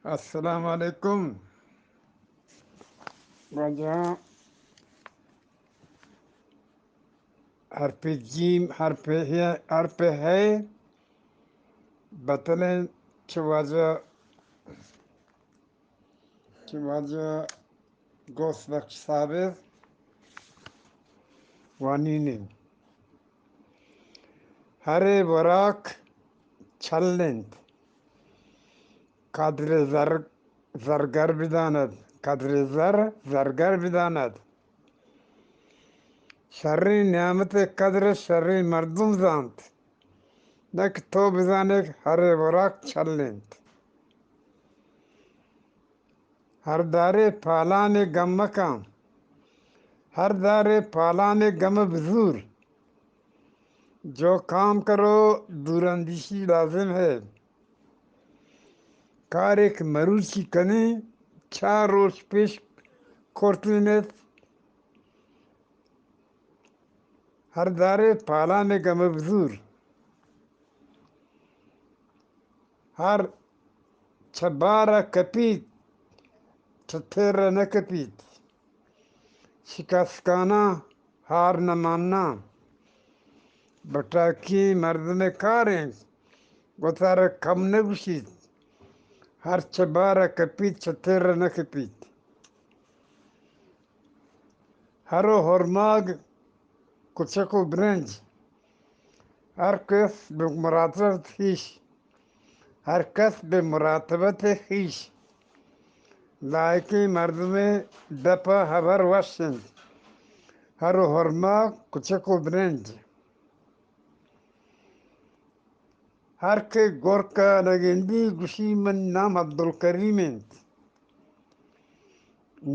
السلام علیکم۔ واجہ حرف جیم، حرف ہے، حرف ہے بتلیں چہ واجہ، چہ واجہ غوث بخش صاحب وانینیں۔ ہرے وراک چل انت، قدر زر زرگر بداند، قدر زر زرگر بداند۔ شریں نعمت قدر شریں مردم زانت، نہ کہ تو بزانے کہ ہرے وراک چل انت۔ ہر دارے پالان گم مکن، ہر دارے پالان گم بزور۔ جو کام کرو، دوراندیشی لازم ہے۔ کارے کہ مروچی کنیں، چار روچ پیش کرتینت۔ ہر دارے پالان گم بزور۔ ہر چہ بار ء کپیت، چہ تیر ء نہ کپیت۔ شکستکاناں ہار نہ ماناں۔ بٹاکی مردم کاریں، وتارا کم نہ گوشیت۔ ہر چہ بار ء کپیت، چہ تیر ء نہ کپیت۔ ہر و ہرماگ، کچک و برنج، ہر کس بہ مراتبت خیش، ہر کس بہ مراتبت خیش۔ لائقیں مردمے دپ ء ہبر وش انت۔ ہر و ہرماگ، کچک و برنج۔ ہر کہ گرک ء نہ گندی، گوشی من نام عبدالکریم انت۔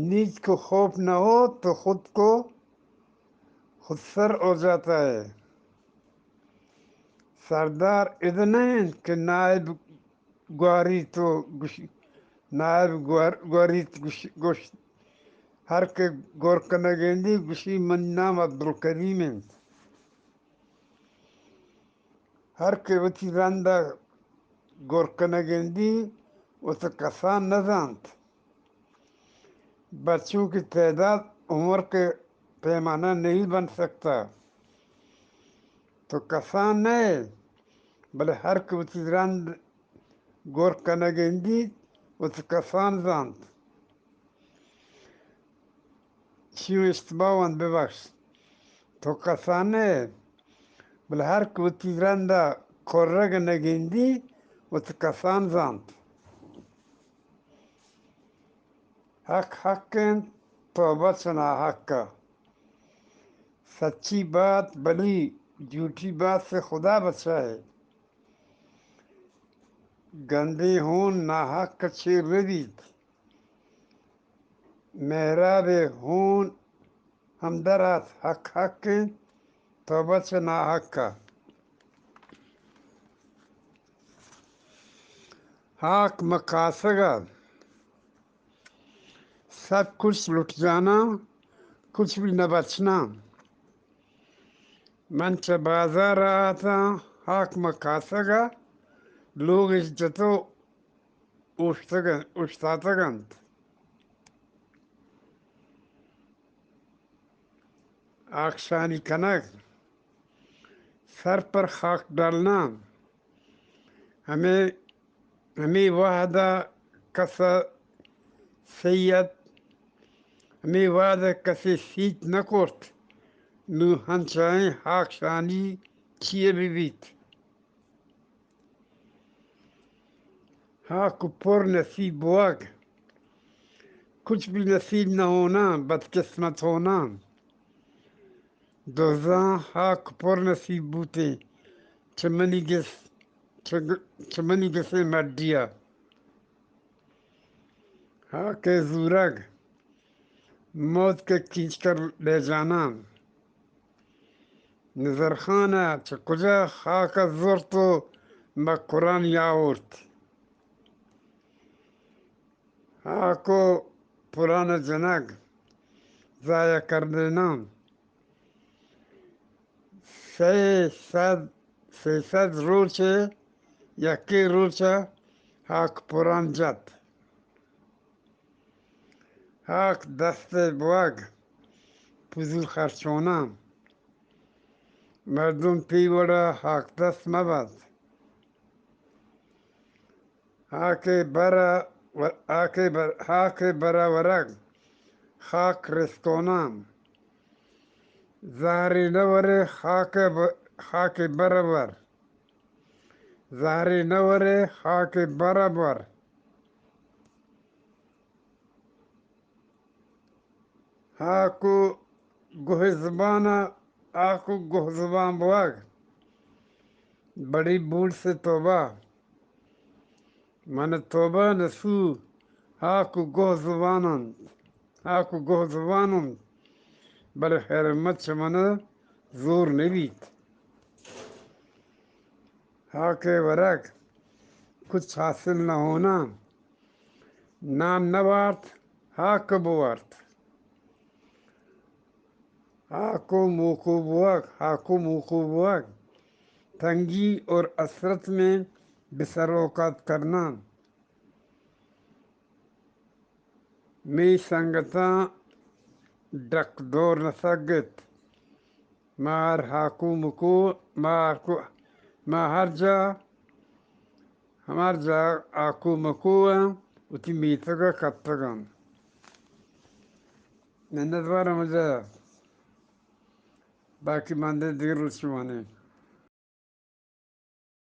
نیچ کو خوف نہ ہو تو خود کو خود سر ہو جاتا ہے۔ سردار ادا نہ انت کہ نائب گواری تو گوشی، نائب گوار-، گواری تو گوشی، گوشت۔ ہر کہ گرک ء نہ گندی، گوشی من نام عبدالکریم انت۔ ہر کہ وتی رند ء گور کنگ ء گندی، وت کسان نہ زانت۔ بچوں کی تعداد عمر کے پیمانہ نہیں بن سکتا۔ تو کسان نہ ئے، بلے ہر کہ وتی رند گور کنگ ء گندی، وت کسان زانت۔ چیو اشتباہ انت ببخش۔ تو کسان نہ ئے، بلے ہر کہ وتی رند ء کرگ ء نہ گندی، وت کسان زانت۔ حق حق انت، توبہ چہ ناحق ء۔ سچی بات بلی، جھوٹی بات سے خدا بچائے۔ گندیں ہون ناحق ء چیر نہ بیت۔ مہراب ء ہون ہمدرات، حق حق انت، توبہ چہ ناحق ء۔ ہاک مہ کاسگ ء، سب کچھ لٹ جانا، کچھ بھی نہ بچنا۔ من چہ بازار ء آتاں، ہاک مہ کاسگ ء، لوگ اش جتو اوشتگ، اوشتاتگ انت۔ آکشانی کنگ، سر پر خاک ڈالنا، ہمے، ہمے وہد ء کس ء سیت، ہمے وہد ء کسے سیت نہ کرت، نوں ہنچائیں آکشانی چیے بہ بیت؟ ہاک پر نصیب بوگ، کچھ بھی نصیب نہ ہونا، بدقسمت ہونا۔ دزاں ہاک پر نصیب بوتیں، چہ منی گس، چہ گ-، چہ منی گسیں مڈی ء۔ ہاک ء زورگ، موت کہ کینچکر لے جاناں۔ نظر خان ء چہ کجا خاک ء زرت و مکرانی آورت؟ ہاک و پران ء جنگ، ضائع کردیناں۔ سئے سد، سئے سد روچ ء یکے روچ ء ہاک پران جت۔ ہاک دست ء بوگ، پزل خرچوناں۔ مردم پی وڑا ہاک دست مبات۔ ہاک ء بر ء و-، ہاک ء بر-، ہاک ء بر ء ورگ، خاک رسکوناں۔ زہرے نہ ورے خاک ء ب-، خاک ء بر ء ور۔ زہرے نہ ورے خاک ء بر ء ور۔ ہاک و گوہ زبان ء، ہاک و گوہ زبان بوگ۔ بڑی بوڑ سے توبہ۔ من توبہ نسو، ہاک و گوہ زبان انت، ہاک و گوہ زبان انت، بلے خیر مچ من زور نبیت۔ ہاک ء ورگ کچھ حاصل نہ ہونا۔ نان نہ وارت، ہاک بوارت۔ ہاکو موکو بوگ، ہاکو موکو بوگ، تنگی اور حسرت میں بسر اوقات کرنا۔ می سنگتاں ڈک دور نہ سگت۔ ما ہر ہاکو مکو، ما ہاکو، ما ہر جا، ہمار جا ہاکو مکو ء وتی میتگ ء کپتگ انت۔ منت وار ہمجا، باقی ماندے دگہ روچ وانیں۔